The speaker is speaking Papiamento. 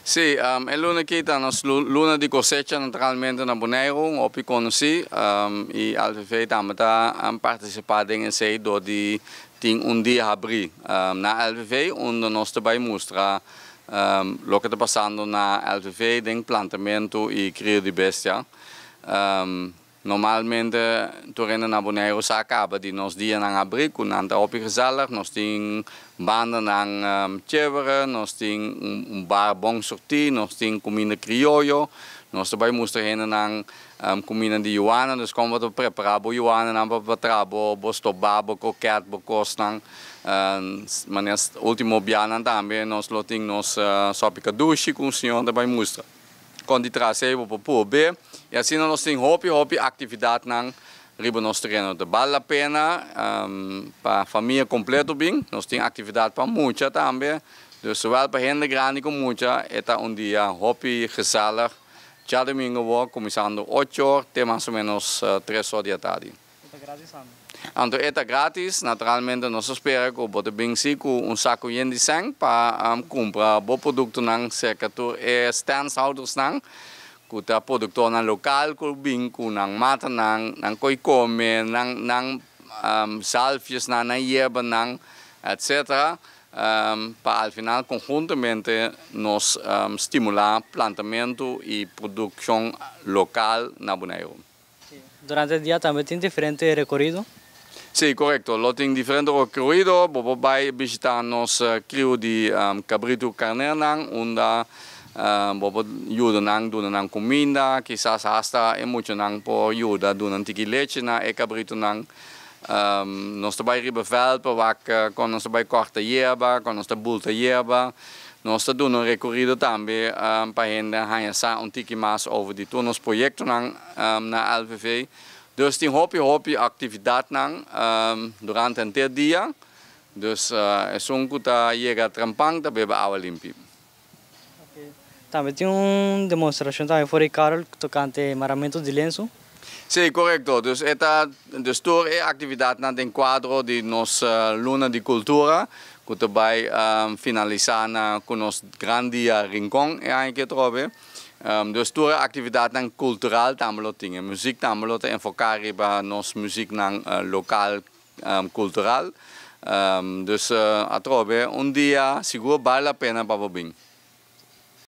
Si, e luna aki ta nos luna di kosecha naturalmente na Boneiru, hopi konosí, i LVV tambe ta partisipá den esei dor di tin un dia habrí na LVV unda nos ta bai mustra loke ta pasando na LVV den plantamentu i krio di bestia. Normalmente tur hende na Boneiru sa kaba di nos dianan habrí ku nan ta hopi gezellig. Nos tin bandanan chévere, nos tin un bar bon surtí, nos tin kuminda krioyo. Nos ta bai mustra hendenan kuminda di yuana, dus kon bo ta prepará bo yuananan pa traha bo stobá, bo kroket, bo kosnan. Manera último bianan tambe nos lo tin nos sòpi kadushi ku un señor ta bai mustra. Kon di tras'ei bo por purbe i asina nos tin hopi hopi aktividatnan riba nos tereno. Ta bal la pena pa famia kompleto bin. Nos tin aktividat pa mucha tambe. Dus zowel pa hende grandi ku mucha e ta un dia hopi gezellig. Djadumingu bo kuminsando ocho or te mas o menos tres or di atardi. E ta gratis tambe? Anto e ta gratis. Naturalmente nos ta spera ku bo ta bin si ku un saku yen di sèn pa kumpra bo produktonan serka tur e standshoudersnan ku ta produktornan lokal ku bin ku nan matanan, nan koi kome, nan nan zalfjesnan, nan yerbanan, etcetera pa al final konhuntamente nos stimulá plantamentu i produkshon lokal na Boneiru. Durante e dia tambe tin diferente rekorido? Sí, korekto. Lo tin diferente rekorido. Bo por bai bishitá nos kriu di kabritu karnernan unda bo por yuda nan duna nan kuminda. Kisas hasta e muchanan por yuda duna un tiki lechi na e kabritunan. Nos ta bai riba vèlt pa wak kon nos ta bai kòrta yerba, kon nos ta bulta yerba. Nos ta duna un rekorido tambe pa hende haña sa un tiki mas over di tur nos proyektonan na LVV. Dus tin hopi hopi aktividatnan durante henter dia. Dus esun ku ta yega trempan ta bebe awa limpi. Tambe tin un demostrashon tambe for di Karel tokante maramentu di lensu. Sí, korekto. Dus e ta dus tur e aktividatnan den kuadro di nos Luna di Kultura ku ta bai finalisá na ku nos gran dia Rincon e aña aki atrobe. Dus tur e aktividatnan kultural tambe lo tin. E muzik tambe lo ta enfoká riba nos muziknan lokal kultural. Dus atrobe un dia sigur bal la pena pa bo bin.